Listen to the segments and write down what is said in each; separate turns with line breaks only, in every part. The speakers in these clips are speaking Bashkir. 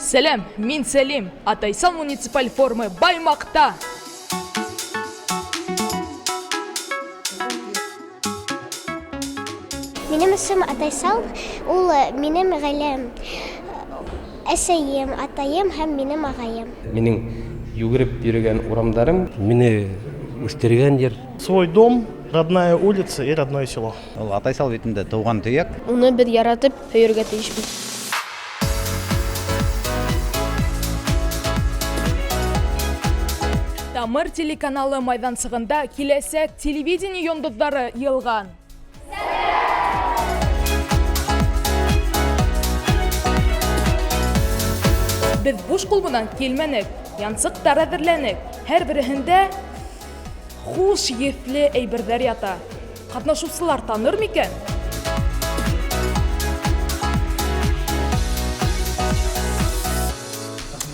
Сәләм, мин Сәлим, Атайсал муниципаль форумы Баймаҡта!
Минем исем Атайсал, ул минем ғаиләм, әсәйем, атайым һәм минем ағайым.
Минең йүгереп йөрөгән урамдарым.
Мине үҫтергән ер.
Свой дом, родная улица и родное село.
Ул Атайсал бит инде тыуған төйәк.
Уны беҙ яратып, һөйөргә тейешбеҙ.
Тамыр телеканалы майҙансығында киләсәк телевидение йондоҙҙары йыйылған. Беҙ буш ҡул менән килмәнек, янсыҡтар әҙерләнек. Һәр береһендә хуш еҫле әйберҙәр ята. Ҡатнашыусылар таныр микән?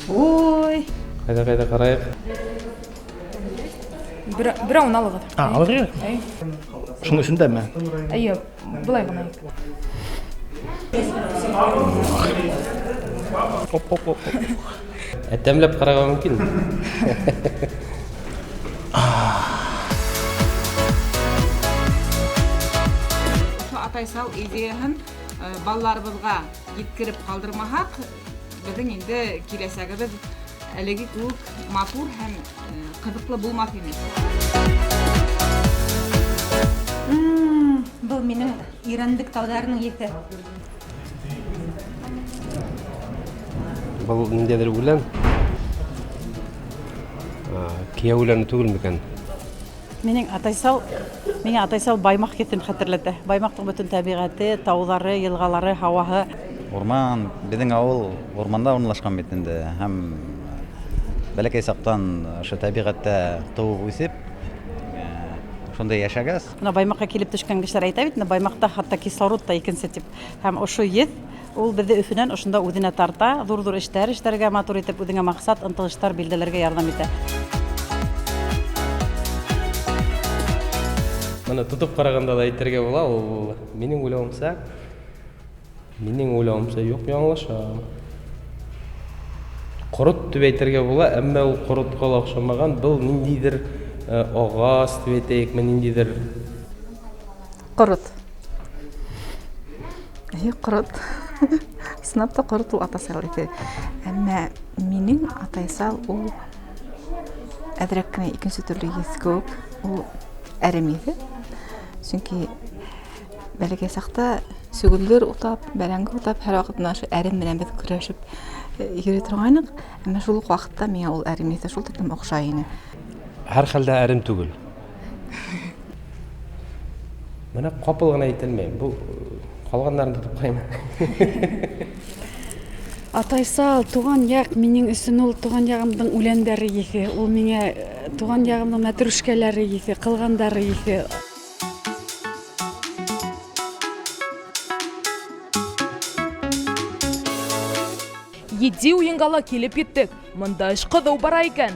Ой.
Ҡайҙа, ҡайҙа ҡарайыҡ.
Берәүен алығыҙ.
А, алырға?
Әй.
Шуның эсендәме?
Әйе, былай ғына.
Оп, оп, оп.
Ә тәмләп ҡарарға мөмкин.
Ошо Атайсал идеяһын балаларыбыҙға еткереп ҡалдырмаһаҡ, беҙҙең инде киләсәгебеҙ әлеге кеүек матур һәм ҡыҙыҡлы булмаҫ ине.
Был минең Ирәндек тауҙарының еҫе.
Был ниндәйҙер үлән. Кейәү үләне түгел микән?
Минең Атайсал, миңә Атайсал Баймаҡ еҫен хәтерләтә. Баймаҡтың бөтөн тәбиғәте, тауҙары, йылғалары, һауаһы.
Урман, беҙҙең ауыл урманда урынлашҡан бит инде. Һәм бәләкәй саҡтан ошо тәбиғәттә тыуып үҫеп, шундай йәшәгәс.
Бына Баймаҡҡа килеп төшкән кешеләр әйтә бит, Баймаҡта хатта кислород та икенсе тип. Һәм ошо еҫ ул беҙҙе Өфөнән ошонда үҙенә тарта, ҙур-ҙур эштәр эшләргә, матур итеп үҙеңә маҡсат, ынтылыштар билдәләргә ярҙам итә.
Быны тотоп ҡарағанда ла әйтергә була, ул минең уйлауымса, минең уйлауымса юҡ, яңылышам. Ҡорот тип әйтергә була, әммә ул ҡоротҡа ла оҡшамаған, был ниндәйҙер ағас тип әйтәйекме, ниндәйҙер
Ҡорот. Эйе, ҡорот. Ысынлап та ҡорот ул Атайсал еҫе. Әммә минең Атайсал ул әҙерәк кенә икенсе төрлө еҫ кеүек, ул әрем еҫе. Сөнки бәләкәй саҡта сөгөлдөр утап, бәрәңге утап, һәр ваҡыт бына ошо әрем менән беҙ көрәшеп йөрөй торғайныҡ. Әммә шул уҡ ваҡытта миңә ул әрем еҫе шул тиклем оҡшай ине.
Һәр хәлдә әрем түгел. Бына ҡапыл ғына әйтә алмайым. Был ҡалғандарын тотоп ҡарайым.
Атайсал, туған яҡ, минең өсөн ул туған яғымдың үләндәре еҫе, ул миңә туған яғымдың мәтрүшкәләре еҫе, ҡылғандары еҫе.
Етди уйынға ла килеп еттек. Мында эш ҡыҙыу бара икән.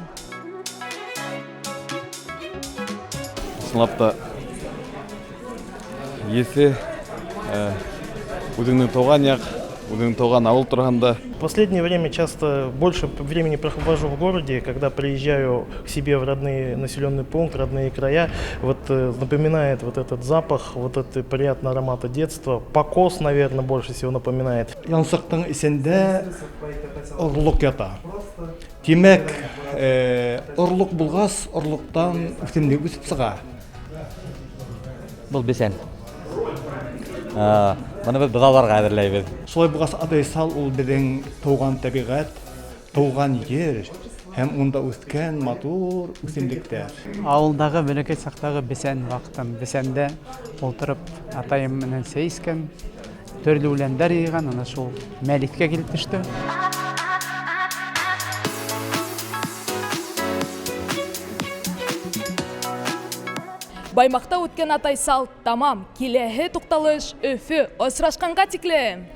Ысынлап та еҫе, үҙеңдең тыуған яҡ, үҙеңдең тыуған ауыл тураһында.
В последнее время часто больше времени провожу в городе, когда приезжаю к себе в родные населенный пункт, родные края, напоминает этот запах, этот приятный аромат детства. Покос, наверное, больше всего напоминает.
Янсыҡтың эсендә орлоҡ ята. Тимәк, орлоҡ булғас, орлоҡтан үҫемлек үҫеп сыға.
Был бесән. Быны беҙ быҙауҙарға әҙерләйбеҙ.
Шулай булғас, Атайсал ул беҙҙең тыуған тәбиғәт, тыуған ер һәм унда үҫкән матур үҫемлектәр.
Ауылдағы бәләкәй саҡтағы бесән ваҡытым, бесәндә ултырып атайым менән сәй эскән, төрлө үләндәр йыйған, ана шул мәлиткә килеп төштө.
Баймаҡта үткән Атайсал тамам. Киләһе туҡталыш Өфө. Осрашҡанға тиклем.